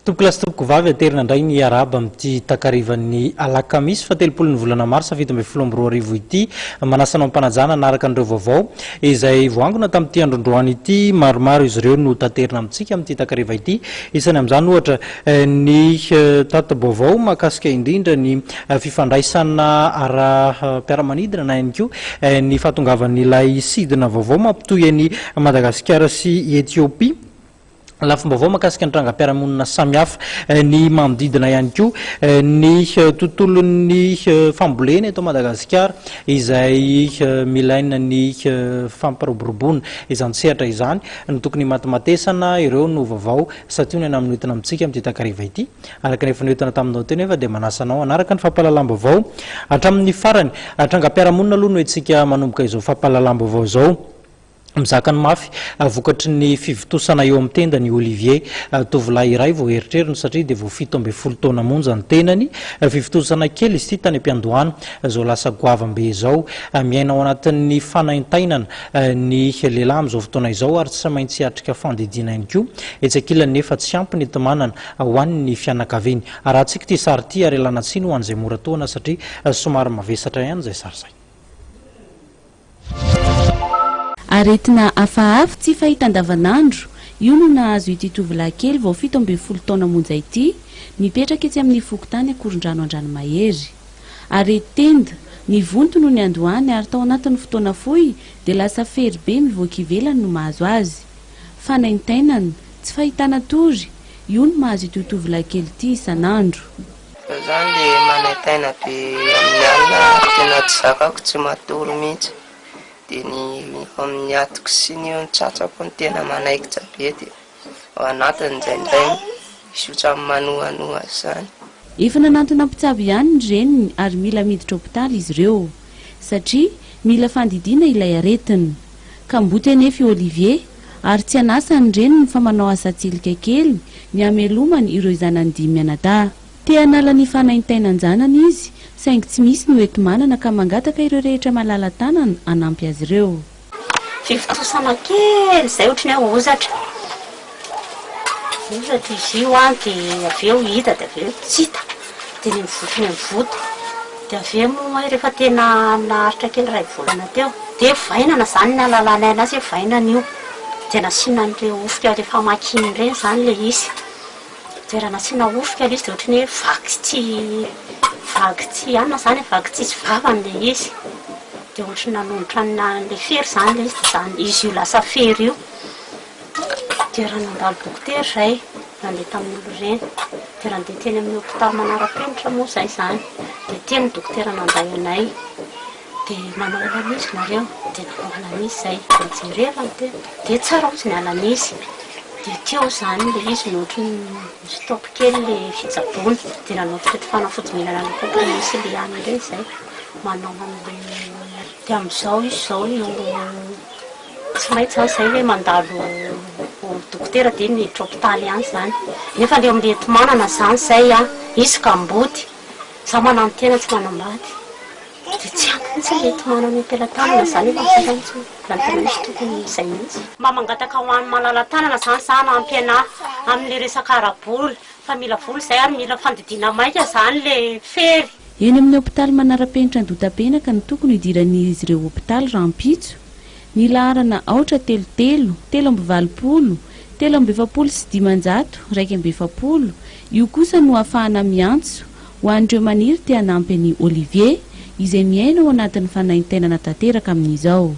Tompokolahy sy tompokovavy, aterina indray ny arahaba amin'ity takarivan'ny alakamisy fahatelopolo ny volana marsa 2017 ity. Manasa anao am-panajana hanaraka an'ireo vaovao izay voaangona tamin'ity androndroany ity. Maromaro izy ireo no taterina amintsika amin'ity takariva ity. Isany amin'izany ohatra ny tati-baovao mahakasika indrindra ny fifandraisana ara-piaramanidina na ihany koa ny fahatongavan'ilay sidina vaovao mampitohy an'i Madagasikara sy i Etiopia. Lafim-baovao mahakasika ny trangam-piarahamonina samihafa, ny manodidina ihany koa ny tontolon'ny fambolena eto Madagasikara izay milaina ny fampiroboroboana izany sehatra izany no tokony himatimatesana. Ireo no vaovao santionany amin'ny hoentina amintsika amin'ity takariva ity. Araka ny efa noentina taminao teo nefa dia manasa anao hanaraka ny fampahalalam-baovao hatramin'ny farany. Trangam-piarahamonina aloha no entintsika manomboka izao fampahalalam-baovao izao. Mizaka ny mafy vokatry ny fivontosana eo amin'ny tendany i Olivier, tovolahy iray vao eritreriny satria dia vao 17 taona monja ny tenany. Fivontosana kely izy ity tany am-piandohana, izao lasa goavam-be izao. Miaina ao anatin'ny fanaintainana ny lehilahy amin'izao fotoana izao ary tsy maintsy hiatrika fandidiana ihany koa. Etsy ankilany nefa tsy ampy ny enti-manana ho an'ny fianakaviany. Arahantsika ity sary ity ary ialana tsiny ho an'izay mora tohana satria somary mavesatra ihany izay sary izay. Aretina hafahafa tsy fahita andavanandro, io no nahazo ity tovolahy kely vao 17 taona monja ity, mipetraka etsy amin'ny fokontany Ankorondrano Andranomahery. Areti-tenda, nivonto no niandohany ary tao anatin'ny fotoana fohy dia lasa fery be mivoaka ivelany no mahazo azy. Fanaintainana, tsy fahitana tory, io no mahazo ity tovolahy kely ity isan'andro. Za zany le manaintaina be amin'ny alina tena tsy zakako tsy matory mihitsy de ny amin'ny atiko sy ny eo tratrako no tena manaikitra be de ao anatiny indraindray misy ohatran'ny manohanoha zany. Efa nanantona mpitsabo ihany ny reniny ary mila miditra hopitaly izy ireo satria mila fandidiana ilay aretina. Kamboty anefa i Olivier ary tsy an'asa ny reniny fa manao asa tselika kely ny hamelomany ireo zanany dimy mianadahy. Te hanala ny fanaintainan-janany izy saingy tsy misy ny hoenti-manana ka mangataka ireo rehetra malala-tanana hanampy azy ireo. Fivontosana kely izay ohatry ny hoe hozatra. Hozatra izy io an, dia avy eo hita dia avy eo tsy hita. Dia ny mivoto ny mivoto. Dia avy eo moa hay rehefa tena naharitra kely iray volana teo, dia vainana izany ny ahalalanay anazy hoe vainana io. Dia nasiana an'ilay hofika ilay famakiana ireny izany ilay izy. Dia raha nasiana hofika ilay izy dia ohatran'ny hoe vaky tsy vaky tsy anona izany e, vaky tsisy vavany ilay izy. Dia ohatran'ny nanongotra an'ilay fery izany ilay izy, dia izany izy io lasa fery io. Dia raha nandalo dokotera izahay, nandeha tamin'ny olona ireny, dia raha nandeha teny amin'ny hopitaly manara-penitra moa izahay izany, dia teny ny dokotera nanday anay, dia manao analyse nareo, dia nanao analyse izahay, dia nijerevany teo, dia tsara hozy ny analyse, dia teo izany ilay izy no ohatran'ny ni-stop kely ilay fitsaboana, dia nanao ireto fanafody mihinana an'ilay comprimé sy ilay anona ireny izahay, manao an'ilay, dia amin'izao izy izao io. Tsy maintsy zany zay hoe mandalo dokotera dia miditra hopitaly ihany zany. Nefa le amin'ny enti-manana zany zay an, izy kamboty, za mananotena tsy manambady. Dia tsy ampy mihitsy le enti-manana eo am-pelatanana zany efa zay zany tsy raha ny tena misy tokony izay mihitsy. Mba mangataka ho an'ny malala-tanana zany za hanampy anah amin'le resaka ara-bola fa mila vola zay ary mila fandidiana maika zany le fery. Eny amin'ny hopitaly manara-penitra Andotapenaka no tokony hidiran'izy ireo hopitaly rahampitso. Ny laharana aotra telo telo, 83, 543 41, io kosa no ahafahana miantso ho an'ireo maniry te hanampy an'i Olivier, izay miaina ao anatin'ny fanaintainana tanteraka amin'izao.